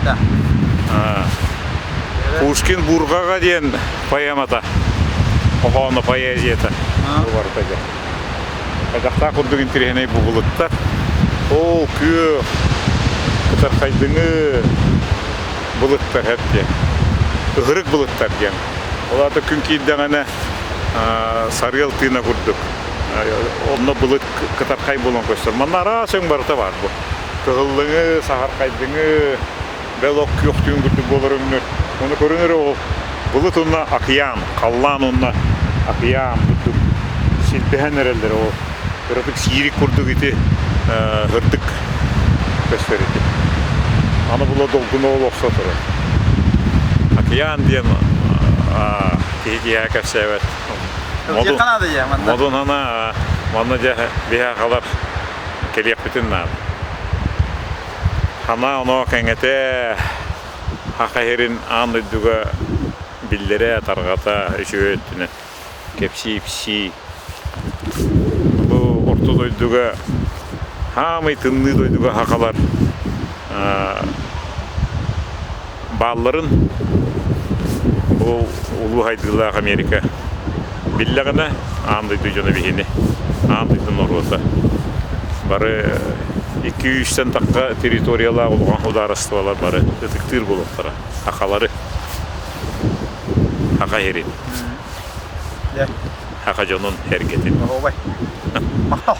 Да. Пушкин Бурҕаҕа диэн поэмата, хоһооно поэзията барыта дьэ. Хайдахтаах курдук интириэһинэй бу былыттар. Ол күөх, кытархайдыҥы былыттар хэп диэн. Ыһырык былыттар диэн. Ол аата күн киирдэҕинэ сарыал тыына курдук. Онно былыт кытархай буолан көстөр. Манна араас өҥ барыта баар бу. Кыһыллыҥы, саһархайдыҥы, бэл ок күөхтүүн курдук буолар өҥнөр. Ону көрөн эрэ ол былыт уонна океан, халлаан уонна океан курдук силбэһэн эрэллэр ол кыратык сиирик курдук ити һырдык көстөр ити. Аны була долгуна ол охсо турар. Океан диэн киһи киһиэхэ кэпсээбэт. Модун, модун ана манна дьэ биһиэхэ кэлиэхпитин наада. Хана-оноо кэҥэтэ, Саха сирин аан дойдуга биллэрэ, тарҕата үчүгэй өттүнэн кэпсии-ипсии. Бу орто дойдуга хаамай тымныы дойдуга сахалар баалларын бу улуу хайдыылаах Америка биллэҕинэ аан дойду дьоно биһини, аан дойду норуота бары 200-тэн тахха территориялаах улахан судаарыстыбалар бары ытыктыыр буолуохтара сахалары, саха сирин, саха дьонун эргэтин. Махтал.